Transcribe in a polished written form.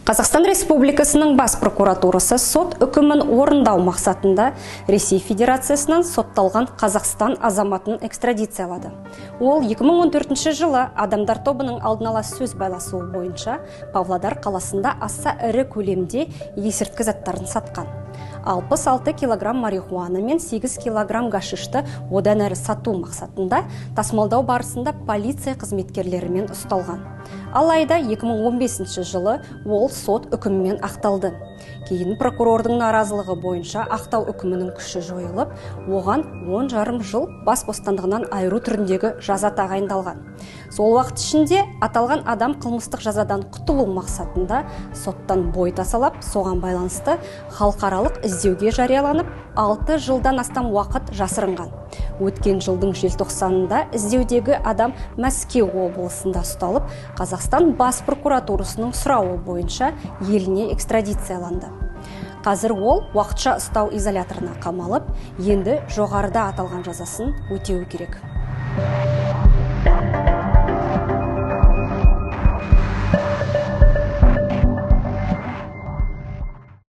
Қазақстан Республикасының бас прокуратурасы сот үкімін орындау мақсатында Ресей Федерациясынан сотталған Қазақстан азаматын экстрадициялады. Ол 2014 жылы адамдар тобының алдын ала сөз байласуы бойынша Павлодар қаласында аса ірі көлемде есірткі заттарын сатқан. 66 килограмм марихуана мен 8 килограмм гашишті одан әрі сату мақсатында тасымалдау барысында полиция қызметкерлерімен ұсталған. Алайда 2015 жылы ол сот үкімімен ақталды. Кейін прокурордың наразылығы бойынша ақтау үкімінің күші жойылып, оған 10,5 жыл бас бостандығынан айыру түріндегі жаза тағайындалған. Сол уақыт ішінде аталған адам қылмыстық жазадан құтылу мақсатында соттан бой тасалап, соған байланысты халықаралық іздеуге жарияланып, 6 жылдан астам уақыт жасырынған. Өткен жылдың желтоқсанында іздеудегі адам Мәскеу облысында ұсталып, Қазақстан бас прокуратурасының сұрауы бойынша еліне экстрадицияланды. Қазір ол уақытша ұстау изоляторына қамалып, енді жоғарыда аталған жазасын өтеуі керек.